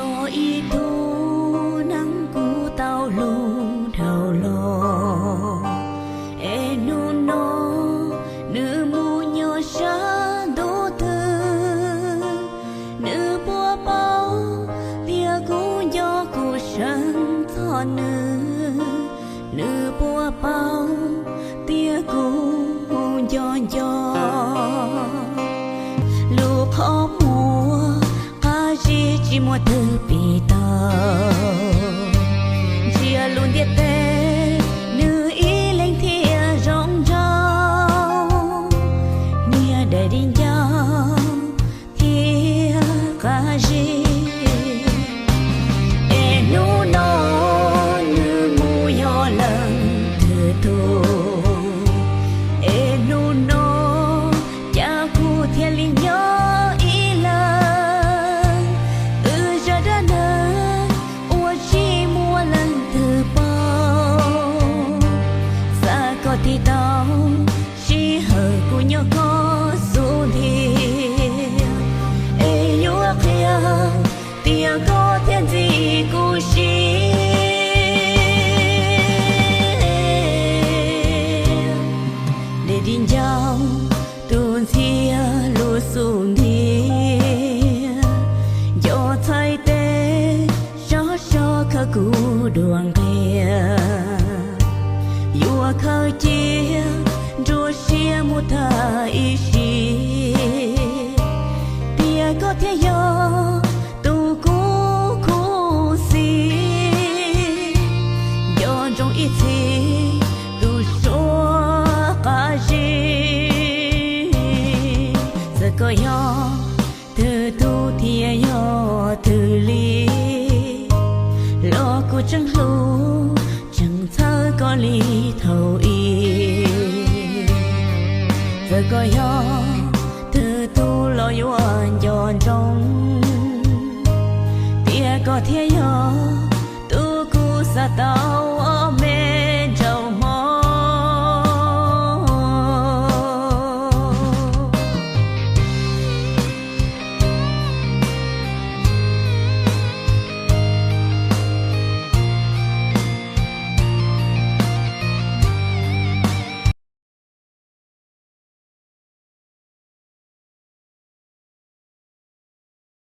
Muaj ib tug neeg kuv tau hlub dhau los, es hnub no nws mus nyob sab ntuj twg. Nws puas paub tias kuv nco kuv seev txog nws, nws puas paub tias kuv nco nco. Lub qhov muag qab zib tsis muaj twg pim tau, ntsia lub ntiaj teb nws ib leeg thiaj zoo nraug. Niag daim di ncauj thiab qab zib, es hnub no nws mus yog leej twg tug, es hnub no cas kuv thiaj li nyob ib leeg. Wb zaj dab neeg uas tsis muaj leej twg paub, xav kom tig tau sij hawm kuv nyob koj xub ntiag, es yuav qhia tias koj thiaj ntxim kuv siab. Daim di ncauj tus ntxhias lub xub ntiag, nco txhais tes sov so khaws kuv dua nqia, yuav khaws cia nruab siab mus tag ib sim, tias koj thiaj yog tus kuv khuv xim. Nco ntsoov ib txhis tus suav qab zib, txawm koj yog twg tug thiaj yog twg li, los kuv tseem hlub tseem txhawb koj li thaum ub. Txawm koj yog twg tug los yuav nco ntsoov, tias koj thiaj yog tus kuv xav tau